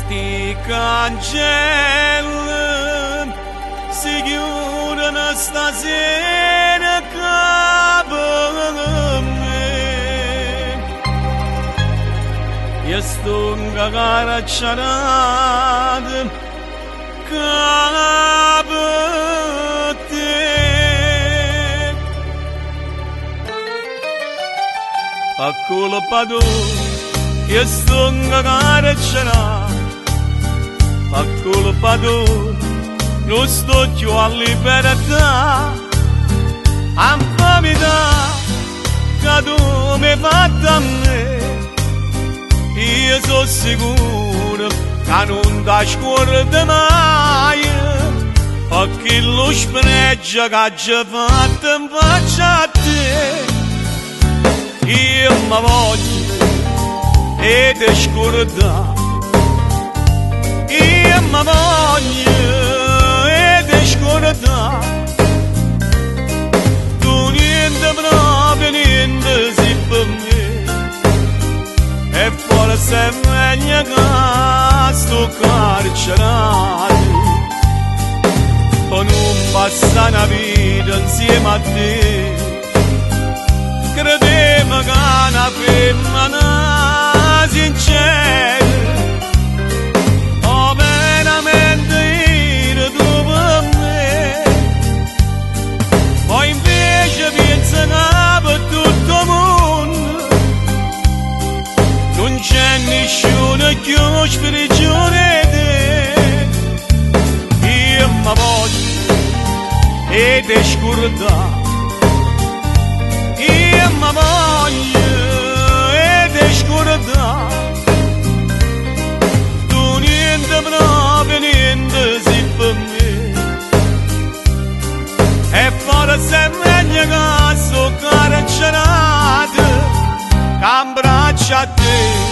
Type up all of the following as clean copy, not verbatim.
Sti cancelle si chiudono stasera 'ncapa a me. Io stongo carcerato 'ncapa a te. Pe' colpa toja io stongo carcerato, pe' colpa toja nun sto cchiù a libertà. A 'nfamità ca tu m'hê fatto a me, io so' sicuro ca nun t' 'a scuorde maje, pe' chillu sfregio ch'aggio fatto 'nfaccia a te. Io me voglio 'e te scurdà. Io me voglio 'e te scurdà. Tu niente proprio niente si pe me. E forse è meglio ca sto carcerato. Pe nun passà na vita 'nsieme a te. Credevo ca na femmena sincera overamente ire tu pe me. Po' invece pienze ca pe tutt' 'o munno nun c'è nisciuno cchiù sfelice 'e te. Io me voglio 'e te scurdà. Io me voglio 'e te scurdà. Tu niente proprio niente si pe me. E forse è meglio ca sto carcerato ca 'mbraccio a te.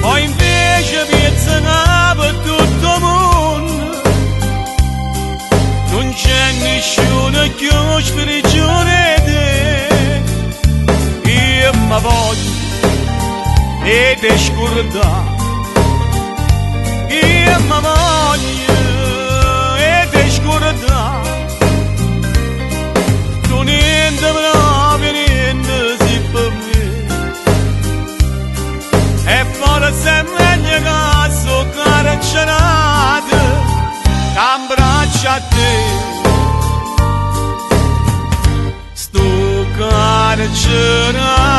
Po' invece pienze ca pe tutt' 'o munno nun c'è nisciuno cchiù sfelice 'e te. Io me voglio 'e te scurdà. Io me voglio 'e te scurdà. Tu niente proprio niente si pe me. E forse è meglio ca sto carcerato ca 'mbraccio a te. Sto carcerato.